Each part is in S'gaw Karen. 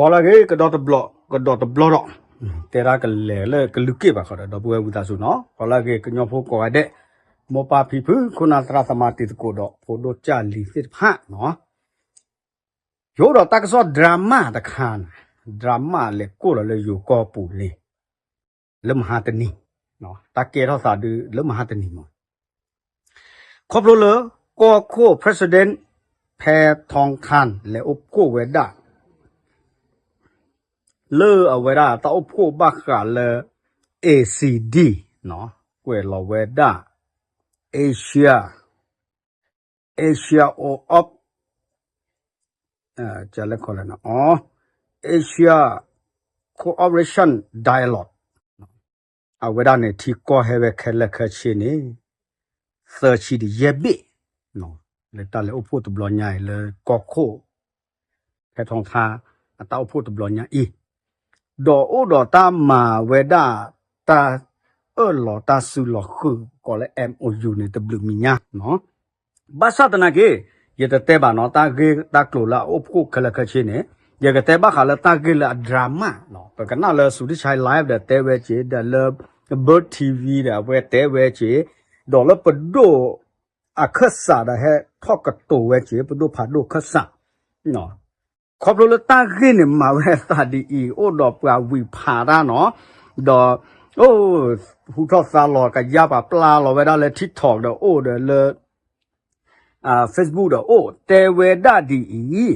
ဖီလာ်ဂ့ၤ ကဒီးတဘျီ ကဒီးတဘျီဒီး တဲဒၣ်ကလဲၤလၢကလုာ်က့ၣ်ဘၣ်ဃီဒီး ဒီပုၢ်ဝဲၢ်ဝံသးစူၤနီၤ ဖီလာ်ဂ့ၤ ကညီဖိကိးဂၤဒဲး မိၢ်ပၢ်ဖံဖုခိၣ်နၢ်သရၣ်သမါတံၤသကိးဒီး ဖိဒိၣ်ကၢ်လံၤသ့ၣ်တဖၣ်နီၤ ယအိၣ်ဒီးတၢ်ကစီၣ် drama တခါန့ၣ် drama လဲၤကိၣ်လီၤလၢယိၤကီၢ်ပူၤန့ၣ် လၢမဟါတနံၤ တၢ်ကဲထီၣ်သးဒုးလၢမဟါတနံၤမး ခီဖျိလၢ ကီၢ်ခိၣ် President ဖဲထီထါ လဲၤအိၣ်ဖှိၣ်ဝဲဒၣ် လၢအဝဲဒၣ်တၢ်အိၣ်ဖှိၣ်ဘၣ်ဃးလၢ A C D ကွဲးလီၤဝဲဒၣ် Asia Asia of လဲ Asia Cooperation Dialogue အဝဲဒၣ်န့ၣ် ထံကီၢ်ဟဲဝဲခဲလၢာ်ခဲဆ့န့ၣ် သၢဆံဒီးယဲၢ်ဘ့ၣ် လၢတၢ်လဲၤအိၣ်ဖှိၣ်တဘျီညါအံၤလၢကီၢ်ခိၣ် ဖဲထီထါ အတၢ်အိၣ်ဖှိၣ်တဘျီညါအံၤ ဒီးအိၣ်ဒီးတၢ်မၤဝဲဒၣ် တၢ်အၢၣ်လီၤတၢ်စုလီၤဃုာ် ကိးလၢ M O U န့ၣ် တဘျုးမံၤညါနီၤ ဘၣ်ဆၣ်သနာ်က့ ယတတဲဘၣ်နီၤ တၢ်ဂ့ၢ်တၢ်ကျိၤလၢအအိၣ်ဖှိၣ်ခဲလၢာ်ခဲဆ့န့ၣ် ယကတဲဘၣ်ဃးလၢတၢ်ဂ့ၢ်လၢအ drama နီၤ ပကနၣ်လၢ Sudisha Live ဒီးတဲဝဲက့ၤ ဒီးလၢ Bird T V ဒီးအဝဲတဲဝဲက့ၤ ဒီးလၢပဒိၣ်အခၢၣ်စးဒီးဟဲထီၣ်ကတိၤဝဲက့ၤ ပဒိၣ်ဖးဒိၣ်ခၢၣ်စး ခီဖျိလၢတၢ်ဂ့ၢ်န့ၣ် မၤဝဲသးဒ်အံၤ အိၣ်ဒီးပှၤဝံၤဖးတၢ်နီၤ ဒီး အိၣ် ဟူထီၣ်သါလီၤကယါပှၤပျၢ်လီၤဝဲဒၣ်လၢ TikTok ဒီးအိၣ်ဒီးလၢ Facebook ဒီးအိၣ် တဲဝဲဒၣ်ဒ်အံၤ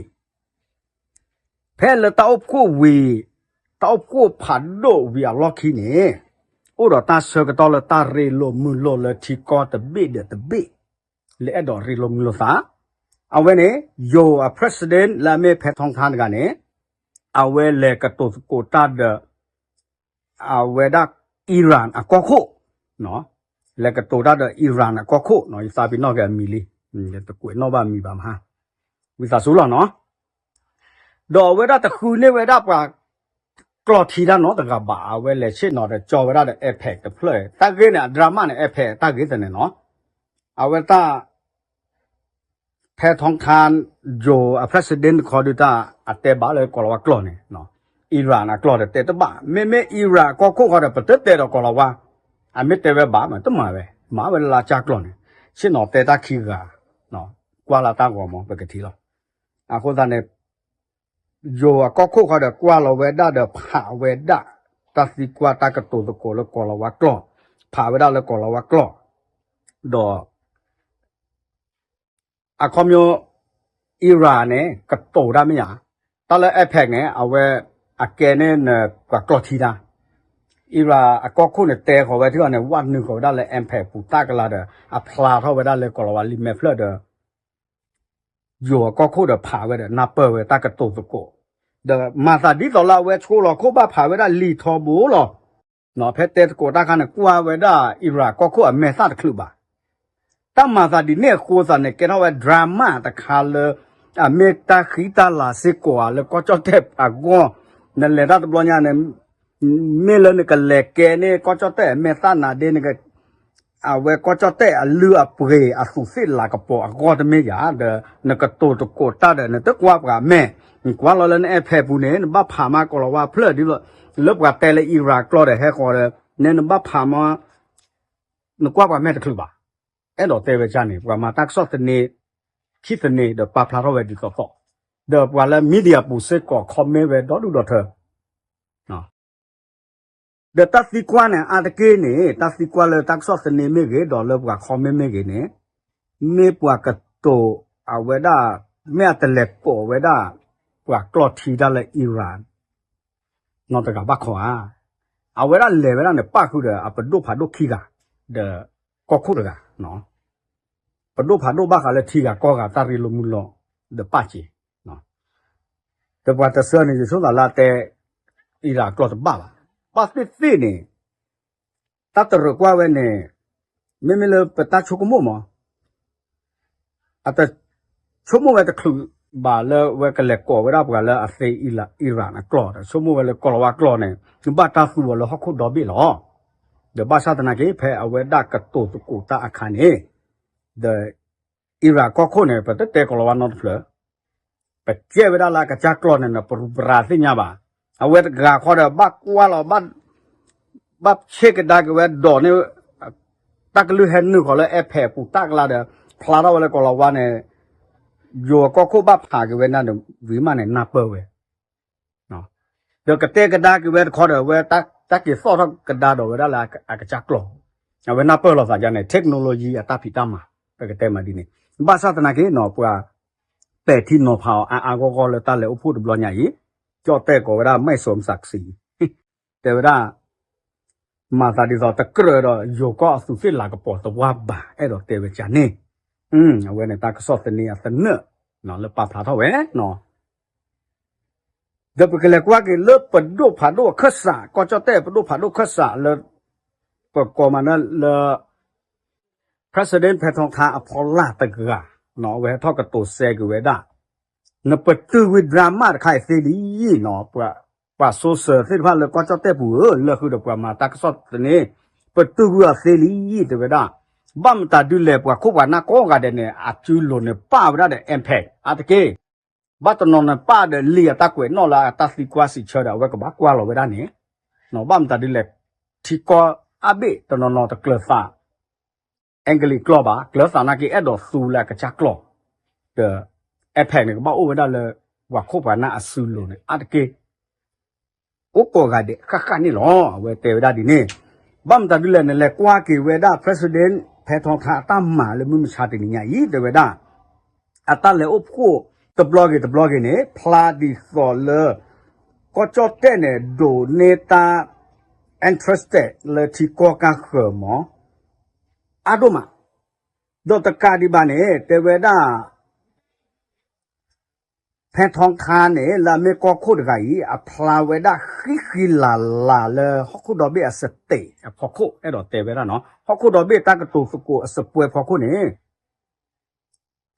ဖဲလၢတၢ်အိၣ်ဖှိၣ်ဝံၤ တၢ်အိၣ်ဖှိၣ်ဖးဒိၣ်ဝံၤအလီၢ်ခံန့ၣ် အိၣ်ဒီးတၢ်ဆၢကတီၢ်လၢတၢ်ရ့လိာ်မုာ်လိာ်လၢထံကီၢ်တဘ့ၣ်ဒီးတဘ့ၣ် လၢအဲၣ်ဒိးရ့လိာ်မုာ်လိာ်သး အဝဲန့ၣ် ယိၤအ president လၢအမ့ၢ်ဖဲထီထါတဂၤန့ၣ် အဝဲလဲၤကတိၤသကိးတၢ်ဒီး အဝဲဒၣ် Iran အကီၢ်ခိၣ် လဲၤကတိၤတၢ်ဒီး Iran အကီၢ်ခိၣ်နီၤ ယသးပ့ၤနီၣ်က့ၤအမံၤလံ တကွဲးနီၣ်ဘၣ်မံၤဘၣ်မဟါ ဝံသးစူၤလီၤနီၤ ဒီးအဝဲဒၣ်တဃုန့ၢ်ဝဲဒၣ်ပှၤ ကျီၢ်ထံတၢ်နီတဂၤဘၣ် အဝဲလဲၤဆ့ၣ်နီၤဒီးကၠီဝဲဒၣ်ဒီး APEC တဖျၢၣ် တၢ်ဂ့ၢ်န့ၣ် အ drama န့ၣ် APEC တၢ်ဂ့ၢ်သန့ၣ်နီၤ အဝဲတၢ် ဖဲထီထါ ယိၤအ president တခီဒုးတၢ် အတဲဘၣ်လၢကိၤလၤဝါကျိာ်န့ၣ် Iran အကျိာ်ဒီးတဲတဘၣ် မ့မ့ၢ် Iran အကီၢ်ခိၣ်ဃီဒီး ပတတဲဒီးကိၤလၤဝါ အမ့ၢ်တဲဝဲဘၣ်မး တမၤဝဲ မၤဝဲလၢလါကၢ်ကျိာ်န့ၣ် ဆ့ၣ်နီၤတဲတၢ်ခံဂၤ ကွၢ်လၢတၢ်ဂီၤမး ပကထံၣ်လီၤ အဃိသတးန့ၣ် ယိၤအကီၢ်ခိၣ်ဃီဒီးကွၢ်လီၤဝဲဒၣ်ဒီးဖးဝဲဒၣ် တၢ်သံကွၢ်တၢ်ကတိၤသကိးလၢကိၤလၤဝါကျိာ် ဖးဝဲဒၣ်လၢကိၤလၤဝါကျိာ် ဒီး အခီပညီ Iran န့ၣ် ကတိၤတၢ်မ့ၢ်ဧါ, တၢ်လၢ APEC န့ၣ် အဝဲ အကဲန့ၣ်နပှၤကျီၢ်ထံတၢ်, Iran အကီၢ်ခိၣ်န့ၣ် တဲဃီၤဝဲထံၣ်အီၤန့ၣ် ဝးနုာ်ဃီၤဝဲဒၣ်လၢ APEC ပူၤတၢ်ကလၤဒီး အဖျါထီၣ်ဝဲဒၣ်လၢကိၤလၤဝါလံာ်မဲာ်ဖျၢၣ်ဒီး ယိၤအကီၢ်ခိၣ်ဒီးဖးဝဲဒီး နၢ်ပၢၢ်ဝဲတၢ်ကတိၤသကိး, ဒီးမၤသးဒ်သိးလၢအဝဲဆိလီၤခိၣ်ဘၣ်ဖးဝဲဒၣ်လံာ်ထီဘိလီၤ. ဖဲတဲသကိးတၢ်ခါန့ၣ် ကွၢ်ဝဲဒၣ် Iran ကီၢ်ခိၣ်အမဲာ်သၣ်တချုးဘၣ်. တၢ်မၤသးဒ်န့ၣ်အဃိသတးန့ၣ် ကဲထီၣ်ဝဲ drama တခါလၢ အမ့ၢ်တၢ်ဃံတၢ်လၤစ့ၢ်ကီးဧါလၢကီၢ်ကၠီၣ်တဲၣ်အဂီၢ်, နလဲၤတၢ်တဘျီညါန့ၣ် မ့ၢ်လၢနကလဲၤကဲန့ၢ်ကီၢ်ကၠီၣ်တဲၣ်အမဲာ်သၣ်နၤဒ် အဝဲကီၢ်ကၠီၣ်တဲၣ်အလုၢ်အပှ့ၤအသူးသ့ၣ်လၤကပီၤအဂီၢ်တမ့ၢ်ယၤဒီး နကတိၤသကိးတၢ်ဒီး နတကွၢ်ပှၤမဲာ်, နကွၢ်လီၤလၢန APEC ပူၤန့ၣ် နဘၣ်ဖးမးကိၤလၤဝါဖျၢၣ်ဒ်သိး လၢပှၤတဲလၢ Iran ကျိာ်ဒီးဟဲဃီၤဒီး နနဘၣ်ဖးမး နကွၢ်ပှၤမဲာ်တချုးဘၣ်. အဲၣ်ဒိးတဲဝဲဒ်န့ၣ် ပှၤမၤတၢ်ကစီၣ်သန့ ခံသန့ဒီးပာ်ဖျါထီၣ်ဝဲဒ်သိးသိး, ဒီးပှၤလၢ media ပူၤစ့ၢ်ကီး comment ဝဲဒီဒူၣ်ဒီထၢ ဒီးတၢ်သံကွၢ်န့ၣ် အါတက့ၢ်န့ၣ် တၢ်သံကွၢ်လၢတၢ်ကစီၣ်သန့မ့ၢ်ဂ့ၤ ဒီးလၢပှၤ comment မ့ၢ်ဂ့ၤန့ၣ် မ့ၢ်ပှၤကတိၤအဝဲဒၣ် မ့ၢ်အတလဲၤကိးဝဲဒၣ် ပှၤကျီၢ်ထံတၢ်လၢ Iran နီတဂၤဘၣ်ခီဧါ. အဝဲဒၣ်လဲၤဝဲဒၣ်န့ၣ် ပၣ်ဃုာ်ဒီးအပဒိၣ်ဖးဒိၣ်ခံဂၤ ဒီးကီၢ်ခိၣ်တဂၤ ပဒိၣ်ဖးဒိၣ်ဘၣ်ဃးလၢထံဂၤကီၢ်ဂၤတၢ်ရ့လိာ်မုာ်လိာ် ဒီးပၣ်စ့ၤ, ဒီးပှၤတဆၢန့ၣ် ယဆိသးလၢအတဲ Iran ကျိာ်တဘၣ်ဘၣ်. ဘၣ်သ့ၣ်သ့ၣ်န့ၣ် တၢ်တရၢၣ်ကွၢ်ဝဲန့ၣ် မ့မ့ၢ်လၢပတၢ်ဆိကမိၣ်မး အတဆိကမိၣ်ဝဲတချုးဘၣ်လၢဝဲကလဲၤကိးဝဲဒၣ်ပှၤလၢအသ့ Iran အကျိာ်ဒီး ဆိကမိၣ်ဝဲလၢကိၤလၤဝါကျိာ်န့ၣ် ဘၣ်တၢ်သူအီၤလၢဟီၣ်ခိၣ်ဒီဘ့ၣ်လီၤ. ဒီးဘၣ်ဆၣ်သနာ်က့ ဖဲအဝဲဒၣ်ကတိၤသကိးတၢ်အခါန့ၣ် ဒီး Iran ကီၢ်ခိၣ်န့ၣ် ပတတဲကိၤလၤဝါနီတဖျၢၣ် ပကဲဝဲဒၣ်လၢအကစၢ်ကျီၢ်န့ၣ် ပရူၤပရၤသ့ၣ်ညါဘၣ်. အဝဲတဂၤဃီဒီး ဘၣ်ကွၢ်လီၤ ဘၣ်ဆ့ကဒါက့ၤဝဲဒိးန့ၢ် တၢ်ကလုၢ်ဟဲနုာ်ဃီၤလၢ iPad အပူၤတၢ်ကလါဒီး ဖျါထီၣ်ဝဲလၢကီၤလၤဝါန့ၣ် ယိၤကီၢ်ခိၣ်ဘၣ်ဖးက့ၤဝဲန့ၣ် ဝံၤမးန့ၣ် နၢ်ပၢၢ်ဝဲ ဒီးကတဲကဒါက့ၤဝဲတခီဒီး အဝဲတၢ်က့ၤသီၣ်ထီၣ်ကဒါဒီးဝဲဒၣ်လၢအကစၢ်ကျီၢ်, အဝဲနၢ်ပၢၢ်လိာ်သးဒ်န့ၣ် technology အတၢ်ဖံးတၢ်မၤ ပကတဲမးဒ်န့ၣ်, ဘၣ်ဆၣ်သနာ်က့နီၤ ပှၤပဲာ်ထံနီၤဖးအီၤအါအါဂီၢ်ဂီၢ်လၢတၢ်လဲၤအိၣ်ဖှိၣ်တဘျီညါအံၤ, ကၠီၣ်တဲၣ်ကိးဝဲဒၣ် မဲၣ်စိမစးကစံး တဲဝဲဒၣ် မၤသးဒ်သိးတကြၢးဒီးယိၤကီၢ်အသူးသ့ၣ်လၤကပီၤတဝါဘၣ် အဲၣ်ဒိးတဲဝဲကန့ၣ်, အဝဲန့ၣ်တၢ်ကစီၣ်သန့အသနၢၣ် လၢပာ်ဖျါထီၣ်ဝဲ ဒီးပကလဲၤကွၢ်က့ၤလၢပဒိၣ်ဖးဒိၣ်အခၢၣ်စး ကီၢ်ကၠီၣ်တဲၣ်ပဒိၣ်ဖးဒိၣ်အခၢၣ်စးလၢ ပကိးမးလၢ President ဖဲထီထါအဖီလာ်တဂၤ, အဝဲဟဲထီၣ်ကတိၤစဲက့ၤဝဲဒၣ်, နပတုာ်ကွံာ် drama တခါအံၤသ့လံနီၤ, ပှၤ social သ့ၣ်တဖၣ်လၢကီၢ်ကၠီၣ်တဲၣ်ပူၤဧၢ, လၢဃုာ်ဒီးပှၤမၤတၢ်ကစီၣ်သန့, ပတုာ်ကွံာ်အီၤသ့လံ တဲဝဲဒၣ်, ဘၣ်မတၤဒုလဲၣ် ပှၤခိၣ်ပှၤနၢ်ကိးဂၤဒဲးန့ၣ် အစုလိၤန့ၣ် ပာ်ဝဲဒၣ်ဒီး impact အါတက့ၢ် ဘၣ်တနီၤန့ၣ်ပာ်ဒီးလံာ်အတၢ်ကွဲးနီၣ်လၢအတၢ်သံကွၢ်စံးဆၢဒီး အဝဲကဘၣ်ကွၢ်လီၤဝဲဒၣ်န့ၣ်, ဘၣ်မတၤဒုလဲၣ် ထံကီၢ်အါဘ့ၣ်တနီၤနီၤတကျၢၤသး အဲကလံးကျီၢ်ဘၣ်, ကျၢၤသးနာ်က့ အဲၣ်ဒိးသူလၢအကစၢ်ကျီၢ်, ဒီး impact န့ၣ် ကဘၣ်အိၣ်ဝဲဒၣ်လၢ ပှၤခိၣ်ပှၤနၢ်အစုလိၤန့ၣ် အါတက့ၢ် အိၣ်ကိးဂၤဒဲးဃၣ်ဃၣ်န့ၣ်လီၤ. အဝဲတဲဝဲဒၣ်ဒ်န့ၣ်, ဘၣ်မတၤဒုလဲၣ်န့ၣ် လဲၤကွၢ်က့ၤဝဲဒၣ် President ဖဲထီထါအတၢ်မၤလၢမုၢ်မဆါတနံၤညါအံၤ တဲဝဲဒၣ်, အတၢ်လဲၤအိၣ်ဖှိၣ်တဘျီဂ့ၤတဘျီဂ့ၤန့ၣ် ဖျါဒ်သိးလၢ ကီၢ်ကၠီၣ်တဲၣ်န့ၣ် ဒိးန့ၢ်တၢ် interested လၢထံကီၢ်ကၢ်ဃၢၤမး အါဒိၣ်မး, ဒီးတကးဒံးဘၣ်န့ၣ် တဲဝဲဒၣ် ဖဲထီထါန့ၣ် လၢအမ့ၢ်ကီၢ်ခိၣ်တဂၤအံၤ အဖျါဝဲဒၣ်ဃံဃံလၤလၤလၢဟီၣ်ခိၣ်ဒီဘ့ၣ်အ state အဖီခိၣ် အဲၣ်ဒိးတဲဝဲဒၣ်နီၤ, ဟီၣ်ခိၣ်ဒီဘ့ၣ်တၢ်ကတိၤသကိးအစပွဲဖီခိၣ်န့ၣ်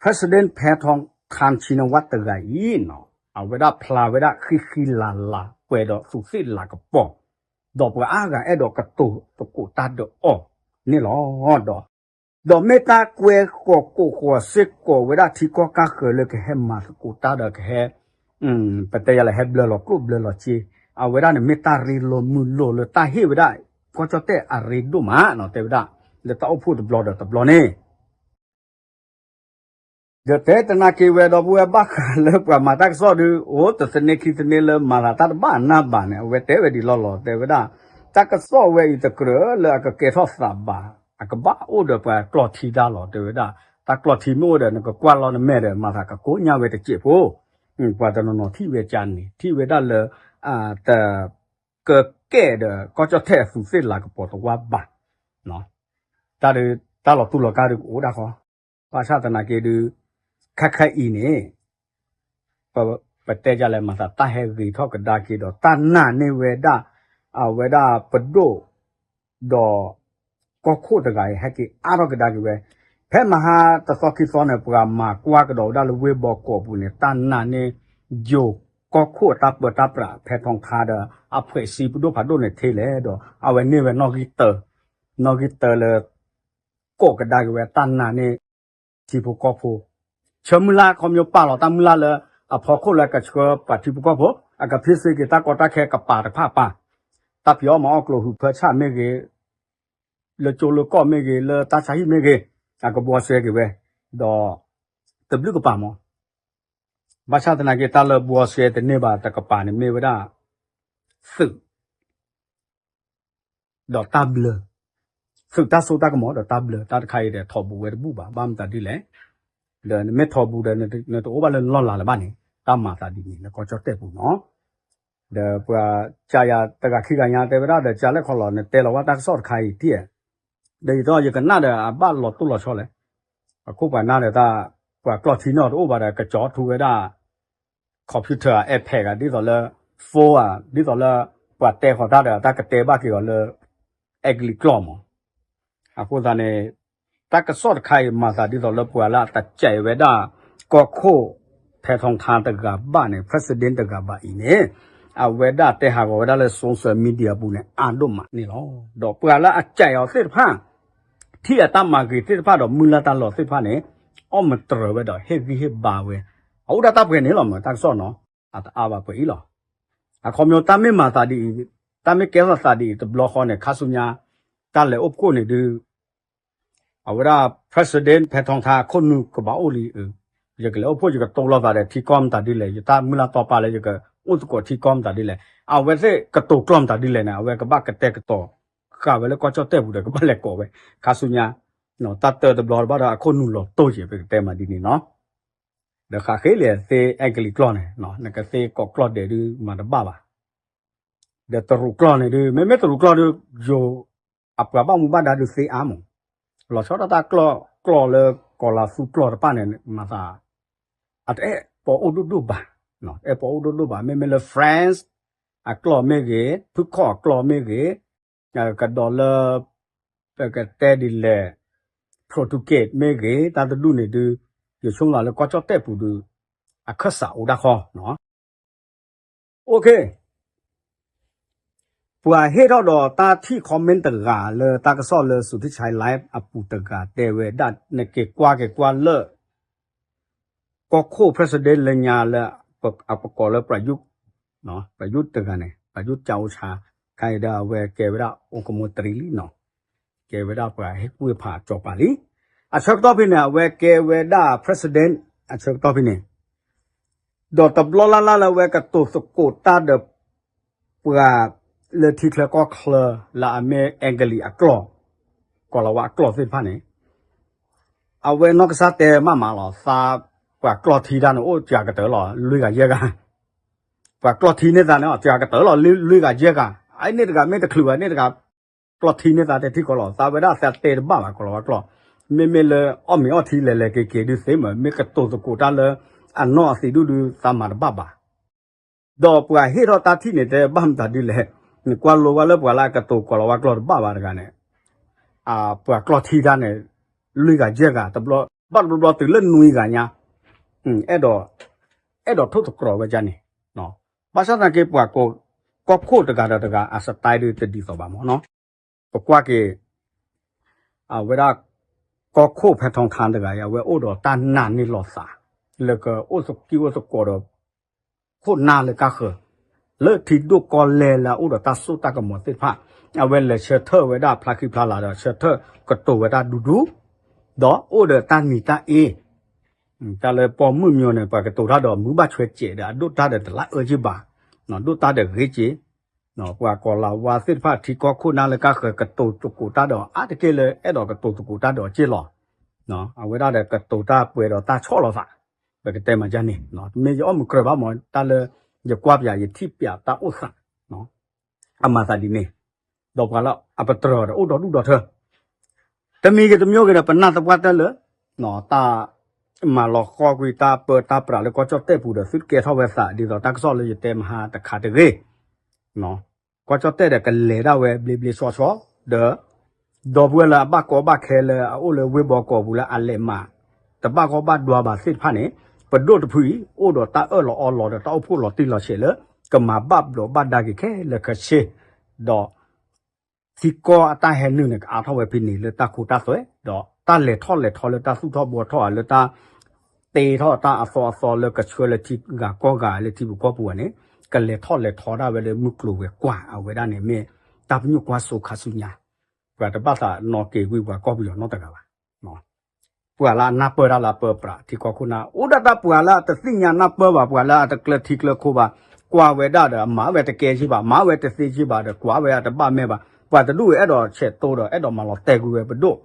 President ဖဲထီထါ Shinawatra တဂၤအံၤနီၤ အဝဲဒၣ်ဖျါဝဲဒၣ်ဃံဃံလၤလၤ ပှဲၤဒီးသူးသ့ၣ်လၤကပီၤ, ဒီးပှၤအါဂၤအဲၣ်ဒိးကတိၤသကိးတၢ်ဒီးအီၤန့ၣ်လီၤ. ဒီး ဒီးမ့ၢ်တၢ်ကွဲဃီၤကိးဃီၤစ့ၢ်ကီးဝဲဒၣ် ထံကီၢ်ကၢ်ဃၢၤလၢကဟဲမၤသကိးတၢ်ဒီးကဟဲ ပတဲယၤလၢဟဲဘျၢလီၤကျိၣ်ဘျၢလီၤစ့, အဝဲဒၣ်န့ၣ်မ့ၢ်တၢ်ရ့လိာ်မုာ်လိာ်လၢတၢ်ဟ့ၣ်ဝဲဒၣ် ကီၢ်ကၠီၣ်တဲၣ်အရ့ဒိၣ်မးနီၤ တဲဝဲဒၣ်, လၢတၢ်အိၣ်ဖှိၣ်တဘျီဒီးတဘျီန့ၣ် ဒီးတဲတနာ်က့ၤဝဲဒီပုၢ်ဝဲၢ်ဘၣ်ဃးလၢပှၤမၤတၢ်ကစီၣ်ဒုး အိၣ်တသန့ခံသန့လၢမၤသးတၢ်တဘၣ်နၢ်ဘၣ်န့ၣ် အဝဲတဲဝဲဒ်လီၤလီၤ တဲဝဲဒၣ်, တၢ်ကစီၣ်ဝဲအံၤတကြၢးလၢအကကဲထီၣ်သးဘၣ်, အကဘၣ်အိၣ်ဒီးပှၤကျီၢ်ထံတၢ်လီၤ တဲဝဲဒၣ်, တၢ်ကျီၢ်ထံမ့ၢ်အိၣ်ဒီး နကကွၢ်လီၤနမဲာ်ဒီး မၤသးကကိးညါဝဲတစဲးဖိ, ပှၤတနီၤနီၤထံၣ်ဝဲကန့ၣ် ထံၣ်ဝဲဒၣ်လၢ တ ကကဲဒီးကီၢ်ကၠီၣ်တဲၣ်အသူးသ့ၣ်လၤကပီၤတဝါဘၣ်, တၢ်ဒုး တၢ်လီၤတူၢ်လီၤကာ်ဒုးကအိၣ်ဒၣ်ဃီ, ဘၣ်ဆၣ်သနာ်က့ဒုး ခဲခဲအံၤန့ၣ် ပတဲဒ်လဲၣ် မၤသးတၢ်ဟဲဂ့ၤထီၣ်ကဒါက့ၤဒီး တၢ်နာ်န့ၢ်ဝဲဒၣ် အဝဲဒၣ်ပဒိၣ် ဒီး ကီၢ်ခိၣ်တဂၤအံၤ ဟဲက့ၤအါထီၣ်ကဒါက့ၤဝဲ, ဖဲမဟါတသီခံသီန့ၣ် ပှၤမၤကွၢ်ကဒီးဝဲဒၣ်လၢဝ့ၢ်ဘီကီးပူၤန့ၣ် တၢ်နာ်န့ၢ် ယိၤကီၢ်ခိၣ်အတၢ်ပၢတၢ်ပြး ဖဲထီထါဒီး အဖှဲးစံပဒိၣ်ဖးဒိၣ်န့ၣ်ထဲလဲၣ်ဒီး အဝဲန့ၢ်ဝဲနီၣ်ဂံၢ်တၢ နီၣ်ဂံၢ်တၢလၢ ကိးကဒါက့ၤဝဲတၢ်နာ်န့ၢ် ထံဖိကီၢ်ဖိ, ဆၢမုၢ်လၢ်ခီပညီပာ်လီၤတၢ်မုၢ်လၢ်လၢ အဖီခိၣ်လၢကဆှၢပှၤထံဖိကီၢ်ဖိ အကဖ့စ့က့ၤတၢ်ကီတၢ်ခဲကပၤတဖၣ်ပာ်, တၢ်ဖံးအီၣ်မၤအီၣ်ကျိၤဟူးဖၢဆၣ်မ့ၢ်ဂ့ၤ, လၢကၠိလၢကီၢ်မ့ၢ်ဂ့ၤ, လၢတၢ်ဆါဟံၣ်မ့ၢ်ဂ့ၤ, အကဘှီစဲက့ၤဝဲ, ဒီး တဘျုးကပၤမး ဘၣ်ဆၣ်သနာ်က့ တၢ်လၢဘှီစဲတန့ၢ်ဘၣ်တကပၤန့ၣ်မ့ၢ်ဝဲဒၣ် သုး ဒီးတၢ်ဘျၢ, သုးတၢ်စိတၢ်ကမီၤဒီးတၢ်ဘျၢ တၢ်တခါအံၤဒီးထီၣ်ဘူးဝဲတဘူၣ်ဘၣ် ဘၣ်မတၤဒ်လဲၣ်, ဒီးနမ့ၢ်ထီၣ်ဘူးဒီး နတအိၣ်ဘၣ်လၢနလီၢ်လၤလၢၤဘၣ်န့ၣ် တၢ်မၤသးဒ်န့ၣ်လၢကီၢ်ကၠီၣ်တဲၣ်ပူၤနီၤ, ဒီးပှၤကယၤတဂၤခံဂၤညါတဲဝဲဒၣ်ဒီး ကလဲၣ်ခီလီၤ နတဲလီၤဝဲတၢ်ကစီၣ်တခါအံၤထံၣ်, ဒီးယတီယကနၣ်ဒီးအဘၣ်လီၤတိၢ်လီၤဆီလဲၣ်, အခိၣ်ပှၤနၢ်ဒီးတၢ် ပှၤကျီၢ်ထံနီၣ်တအိၣ်ဘၣ်ဒီး ကကၠီထူဝဲဒၣ် computer အ iPad ဂၤ ဒ်သိးလၢ phone ဧါ ဒ်သိးလၢ ပှၤတဲဃီၤတၢ်ဒီး တၢ်ကတဲဘၣ်က့ၤအီၤလၢ အဲကလံးကျီၢ်မး, အဃိသတးန့ၣ် တၢ်ကစီၣ်တခါအံၤမၤသးဒ်သိးလၢပှၤလၢအတစဲးဝဲဒၣ် ကီၢ်ခိၣ် ဖဲထီထါတဂၤဘၣ်န့ၣ် president တဂၤဘၣ်အံၤန့ၣ် အဝဲဒၣ်တဲဟးဂီၤဝဲဒၣ်လၢ social media အပူၤန့ၣ် အါဒိၣ်မးန့ၣ်လီၤ. ဒီးပှၤလၢအစဲးအီၤသ့ၣ်တဖၣ် ထံၣ်အတၢ်မၤဂ့ၤသ့ၣ်တဖၣ်ဒီး မုၢ်လၢ်တၢ်လီၤသ့ၣ်တဖၣ်န့ၣ် အီၣ်မတြၢၤဝဲဒီး ဟ့ၣ်ဂံၢ်ဟ့ၣ်ဘါဝဲ အအိၣ်ဒၣ်တၢ်ပှဲၤန့ၣ်လီၤမး တၢ်ကစီၣ်နီၤ, အတအါဘၣ်ပှဲၤအံၤလီၤ. အခီပညီတၢ်မ့ၢ်မၤသးဒ်အံၤ, တၢ်မ့ၢ်ကဲထီၣ်သးဒ်အံၤတဘျီဃီန့ၣ် ခါဆူညါ တၢ်လဲၤအိၣ်ဖှိၣ်န့ၣ်ဒုး အဝဲဒၣ် president ဖဲထီထါခိၣ်နူာ်ကဘၣ်အိၣ်လံ, ယကလဲၤအိၣ်ဖှိၣ်ယကတိၤလိာ်သးဒီးထံကီၢ်မတၤဒ်လဲၣ်, ယတၢ်မုၢ်လၢ်တီပာ်လၢယကအိၣ်သကိးထံကီၢ်မတၤဒ်လဲၣ်, အဝဲသ့ၣ်ကတိၤကျိာ်မတၤဒ်လဲၣ်န့ၣ် အဝဲကဘၣ်ကတဲာ်ကတီၤ ဃာ်ဝဲလၢကီၢ်ကၠီၣ်တဲၣ်ပူၤဒီးကဘၣ်လဲၤကိးဝဲ, ခါဆူညါ တၢ်တၢတဘျီတဘၣ်ဒီးအခိၣ်နူာ်လီၤတိၢ်က့ၤ ပကတဲမးဒ်န့ၣ်နီၤ. ဒီးဃးဃ့လံာ်သ့အဲကလံးကျီၢ်န့ၣ်, နကသ့ကိးကျီၢ်ဒဲးဒုးမၤတဘၣ်ဘၣ်. ဒီးတရူးကျီၢ်န့ၣ်ဒုး မ့မ့ၢ်တရူးကျီၢ်ဒုး ယိၤ အပှၤဘၣ်မူဘၣ်ဒါဒုးသ့အါမး, လီၤဆီဒၣ်တၢ်ကျီၢ် ကျီၢ်လၢကီၤလၤသူကျီၢ်တဖၣ်န့ၣ် မၤသး အတအဲၣ်ပှၤအိၣ်ဒိၣ်ဒိၣ်ဘၣ်, အဲၣ်ပှၤအိၣ်ဒိၣ်ဒိၣ်ဘၣ် မ့မ့ၢ်လၢ France အကျီၢ်မ့ၢ်ဂ့ၤ, ဖုခီၣ်အကျီၢ်မ့ၢ်ဂ့ၤ, ကဒီးလၢ ပကတဲဒ်လဲၣ် Portuguese မ့ၢ်ဂ့ၤ, တၢ်တဒူၣ်န့ၣ်ဒုး ယဆိကမိၣ်လၢကီၢ်ကၠီၣ်တဲၣ်ပူၤဒုး အခၢၣ်စးအိၣ်ဒၣ်ဃီနီၤ. ပှၤဟ့ၣ်ထီၣ်ဒီးတၢ်ထံၣ် comment တဂၤလၢတၢ်ကစီၣ်လၢ Suthichai Live အပူၤတဂၤတဲဝဲဒၣ် နက့ၤကွၢ်က့ၤကွၢ်လၢ ကီၢ်ခိၣ် president လၢညါလၢ အပကိးလၢ ပြယူး ပြယူးတဂၤန့ၣ် ပြယူးကၠိဆါ ခါအံၤဒီးအဝဲကဲဝဲဒၣ်အိၣ်ကမိၢ်တရံးလံနီၤ, ကဲဝဲဒၣ်ပှၤဟ့ၣ်ကူၣ်ဟ့ၣ်ဖးစီၤပၤလံ. အဆၢကတီၢ်ဖဲန့ၣ် အဝဲကဲဝဲဒၣ် president အဆၢကတီၢ်ဖဲန့ၣ် ဒီးတဘျီလၢ်လၢ်လၢအဝဲကတိၤသကိးတၢ်ဒီး ပှၤလၢထံချၢကီၢ်ချၢ လၢအမ့ၢ်အဲကလံးအကျီၢ် ကီၤလၤဝါအကျီၢ်သ့ၣ်တဖၣ်န့ၣ် အဝဲနီၢ်ကစၢ်တဲမးမးလီၤ သးပှၤကျီၢ်ထံတၢ်န့ၣ် အိၣ်စှၤကတၢၢ်လီၤ လွံၢ်ဂၤယဲၢ်ဂၤ, ပှၤကျီၢ်ထံန့ၢ်သးန့ၣ် စှၤကတၢၢ်လီၤ လွံၢ်ဂၤယဲၢ်ဂၤ, အန့ၣ်တဂၤမ့ၢ်တချုးဘၣ်န့ၣ်တဂၤ ကျီၢ်ထံန့ၢ်သးတဲထံကီၢ်လီၤ သးဝဲဒၣ်သးတဲတဘၣ်ဘၣ် ကီၤလၤဝါကျီၢ်, မ့မ့ၢ်လၢအီၣ်မ့ၤအီၣ်ထံလဲၤလဲၤက့ၤက့ၤဒုးသ့မး မ့ၢ်ကတိၤသကိးတၢ်လၢ အနီၢ်အသံးဒူၣ်ဒုးသးမၤတဘၣ်ဘၣ် ဒီးပှၤဟ့ၣ်ထီၣ်တၢ်ထံၣ်န့ၣ် တဲဘၣ်မတၤဒ်လဲၣ်, နကွၢ်လိဝဲလၢပှၤလၢအကတိၤကီၤလၤဝါကျီၢ်တဘၣ်ဘၣ်တဂၤန့ၣ်, ပှၤကျီၢ်ထံတၢ်န့ၣ် လွံၢ်ဂၤယဲၢ်ဂၤ, ဘၣ်တဘျီဘျီတုၤလၢနွံဂၤညါ, အဲၣ်ဒိး, အဲၣ်ဒိးထိၣ်သတြီၤဝဲဒ်န့ၣ်, ဘၣ်ဆၣ်သနာ်က့ ပှၤကီၢ်ခိၣ်တဂၤဒီးတဂၤ အ style ဒုးတဒ်သိးဘၣ်မးနီၤ, ပကွၢ်က့ၤ အဝဲဒၣ် ကီၢ်ခိၣ်ဖဲထီထါတဂၤအံၤ အဝဲအိၣ်ဒီးတၢ်နာ်န့ၢ်လီၤသး လၢကအိၣ်သကိးအိၣ်သကိးဒီး ခိၣ်နၢ်လၢကါဃၢၤ လၢထံဒိၣ်ကီၢ်လဲၢ်လၢအအိၣ်ဒီးတၢ်စိတၢ်ကမီၤသ့ၣ်တဖၣ်, အဝဲလဲၤဆၢထၢၣ်ဝဲဒၣ်ဖျါခံဖျါလာ်ဒီး ဆၢထၢၣ်ကတိၤဝဲဒၣ်ဒူဒူ, ဒီးအိၣ်ဒီးတၢ်နံၤတၢ်အ့ တၢ်လၢပိာ်မုၣ်မၠိန့ၣ် ပှၤကတိၤတၢ်ဒီးမုၢ်ဘၣ်ဆွဲကဲးဒီး အဒိၣ်တၢ်ဒီးတလါအၢက့ဘၣ်, ဒိၣ်တၢ်ဒီးဂ့ၤက့, ပှၤကီၤလၤဝါသ့ၣ်တဖၣ်ထံကီၢ်ခိၣ်နၢ်လၢကါဃၢၤ ကတိၤသကိးတၢ်ဒီးအါတက့ၢ်လၢအဲၣ်ဒိးကတိၤသကိးတၢ်ဒီးက့လီၤ, အဝဲဒၣ်ဒီးကတိၤတၢ်ပှဲၤဒီးတၢ်ဆီၣ်လီၤသး, ပကတဲမးဒ်န့ၣ်, မ့ၢ်ယအီၣ်မုၢ်ကြၢးဘၣ်မး တၢ်လၢယကွၢ်ပၠးယထံၣ်ပၠးတၢ်အိၣ်သး အမၤသးဒ်န့ၣ်, ဒီးပှၤလၢအပတြၢၤဒီးအိၣ်ဒီဒူၣ်ဒီထၢ, တမံၤဂ့ၤတမံၤဂ့ၤဒီး ပနၢ်သပှၢ်တၢၢ်လၢ တၢ်မၤလီၤဃီကွံာ်တၢ်ပၢတၢ်ပြးလၢကီၢ်ကၠီၣ်တဲၣ်ပူၤဒီး သုတကဲထီၣ်ဝဲသး ဒ်သိးတၢ်ကစီၣ်လၢယတဲမဟါတခါတဂ့ၤ, ကီၢ်ကၠီၣ်တဲၣ်ဒီးကလဲၤဒၣ်ဝဲဘျ့ဘျ့ဆှီဆှီ, ဒီး ဒီပုၢ်ဝဲၢ်လၢအဘၣ်ကီဘၣ်ခဲလၢအအိၣ်လၢဝ့ၢ်ဘီကီးပူၤလၢအလဲၤမး တဘၣ်ကီဘၣ်ဒွါဘၣ်သ့ၣ်တဖၣ်န့ၣ်, ပဒိၣ်တဖုအံၤ အိၣ်ဒီးတၢ်အၢၣ်လီၤအီလီၤဒီးတၢ်အိၣ်ဖှိၣ်လီၤတံၢ်လီၤဆဲးလၢ ကမၤဘၣ်ဘျီးဘၣ်ဒါက့ၤခဲလၢာ်ခဲဆ့, ဒီး ထံကီၢ်အတၢ်ဟဲနုာ်န့ၣ် ကအါထီၣ်ဝဲဖဲန့ၣ်လၢတၢ်ခိတၢ်သွဲ, ဒီးတၢ်လဲၤထီၣ်လဲၤထီလၢတၢ်သူၣ်ထီၣ်ဘှီထီၣ်ဧါ လၢတၢ်တ့ထီၣ်တၢ်အသီအသီလၢကဆှၢလၢထံဂၤကီၢ်ဂၤလၢထံပူၤကီၢ်ပူၤဧါန့ၣ်, ကလဲၤထီၣ်လဲၤထီဒၣ်ဝဲလၢမုၢ်ကျိၤဝဲၤကွာ် အဝဲဒၣ်န့ၣ်မ့ၢ်တၢ်ပညိၣ်ကွၢ်စိခါဆူညါ, ပှၤတဘၣ်သးနီၢ်က့ၤကွံာ်ပှၤကီၢ်ပယီၤနီတဂၤဘၣ် ပှၤလၢအနၢ်ပၢၢ်တၢ်လၢအပၢပြးထံကီၢ်ခိၣ်နၢ် အိၣ်ဒၣ်တၢ်ပှၤလၢအတသ့ၣ်ညါနၢ်ပၢၢ်ဘၣ် ပှၤလၢအတကျၢၤထံကျၢၤခိဘၣ်, ကွၢ်ဝဲဒၣ်ဒီး မၤဝဲတကဲက့ဘၣ် မၤဝဲတသ့က့ဘၣ်ဒီး ကွၢ်ဝဲအတဘၣ်မဲာ်ဘၣ်, ပှၤတဒူၣ်ဝဲအဲၣ်ဒိးဆဲးတိဒီး အဲၣ်ဒိးမၤလီၤတဲာ်ကွံာ်ဝဲပဒိၣ်,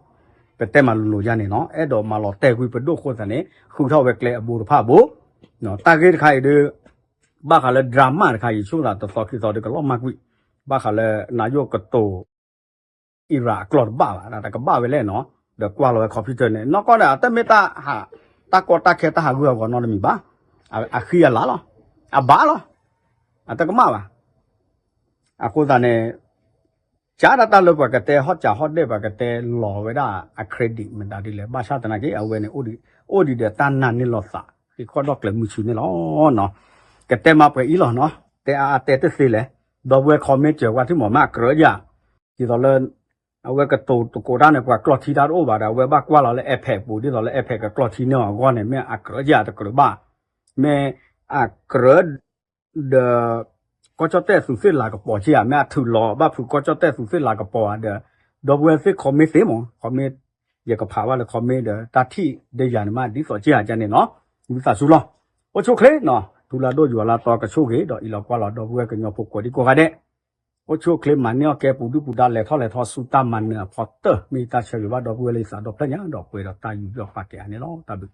ပတဲမၤလိၤလိၤယါန့ၣ်နီၤ အဲၣ်ဒိးမၤလီၤတဲာ်ကွံာ်ပဒိၣ်အဃိသတးန့ၣ် ဃုထီၣ်ဝဲကျဲအဘိတဖၣ်အဘိ, တၢ်ဂ့ၢ်တခါအံၤဒုး ဘၣ်ဃးလၢ drama တခါ ယဆိကမိၣ်သးတသီခံသီဒုးကလီၤမၢ်ကွံာ်, ဘၣ်ဃးလၢနၤယိၣ်ကတိၤ Iran အကျိာ်တဘၣ်ဘၣ် တကဘၣ်ဝဲလဲၣ်နီၤ, ဒီးကွၢ်လီၤဝဲ computer န့ၣ် နီၢ်ကီၢ်န့ၣ် အတမ့ၢ်တၢ်ဟး တၢ်ကီတၢ်ခဲတၢ်ဟးဂုာ်အဂီၢ်နီတမံၤဘၣ်, အဃံအလၤလီၤ, အဘၣ်လီၤ, အတကမၣ်ဘၣ်, အဃိသတးန့ၣ် ကၢ်ဒၣ်တၢ်လၢပှၤကတဲဟီၣ်စးဟီၣ်ဒဲၣ် ပှၤကတဲလီၤဝဲဒၣ်အ credit မတၤဒ်လဲၣ် ဘၣ်ဆၣ်သနာ်က့ အဝဲန့ၣ် အိၣ်ဒံးဒီးတၢ်နာ်န့ၢ်လီၤသး ဃ့ခီၣ်ဒီၣ်ကျဲးမုၢ်ဆူန့ၣ်လီၤ. ကတဲမးပှဲၤအံၤလီၤနီၤ, တဲအါအါတဲတသ့လဲၣ်, ဒီပုၢ်ဝဲၢ် comment စၢၤဝဲထံၣ်မး မ့ၢ်အကြၢးယၤ, ဒ်သိးလၢ အဝဲကတိၤသကိးတၢ်န့ၣ် ပှၤကျီၢ်ထံတၢ်တအိၣ်ဘၣ်ဒီး အဝဲဘၣ်ကွၢ်လီၤလၢ iPad ပူၤ ဒ်သိးလၢ iPad ကကျီၢ်ထံန့ၢ်အီၤအဂီၢ်န့ၣ် မ့ၢ်အကြၢးယၤတကြၢးဘၣ်, မ့ၢ်အကြၢးဒီး ကီၢ်ကၠီၣ်တဲၣ်သုးသ့ၣ်လၤကပီၤက့ဧါ, မ့ၢ်အထုးလီၤဘၣ်ဖုးကီၢ်ကၠီၣ်တဲၣ်သုးသ့ၣ်လၤကပီၤဧါဒီး ဒီပုၢ်ဝဲၢ်သ့ၣ် comment သ့မး, comment ယကဖးဘၣ်လၢ comment ဒီး တၢ်ထံၣ်ဒ်ယၤန့ၣ်မး ဒ်သိးက့ဧါန့ၣ်နီၤ, ဝံသးစူၤလီၤ. အိၣ်ဆူၣ်အိၣ်ချ့နီၤ, ထူလၢဒိၣ်ယွၤလၢအသီကဆိၣ်ဂ့ၤ ဒီးအံးလီၤကွၢ်လီၤ ဒီပုၢ်ဝဲၢ်ကညီဖိကိးဒံကိးဂၤဒဲး, အိၣ်ဆူၣ်အိၣ်ချ့ မၤန့ၢ်အီၣ်ကဲ ပူၤဒုၣ်ပူၤဒါ လဲၤထီၣ်လဲၤထီဆူတၢ်မၤနၢၤအဖီတၢၢ်, မ့ၢ်ယတၢ်ဆၢဂ့ၤဘၣ် ဒီပုၢ်ဝဲၢ်လၢယသးဒီဖျၢၣ်ညါ ဒီးပှဲၤဒီးတၢ်ယူးယီၣ်ပာ်ကဲအါန့ၣ်လီၤ. တၢ်ဘျုး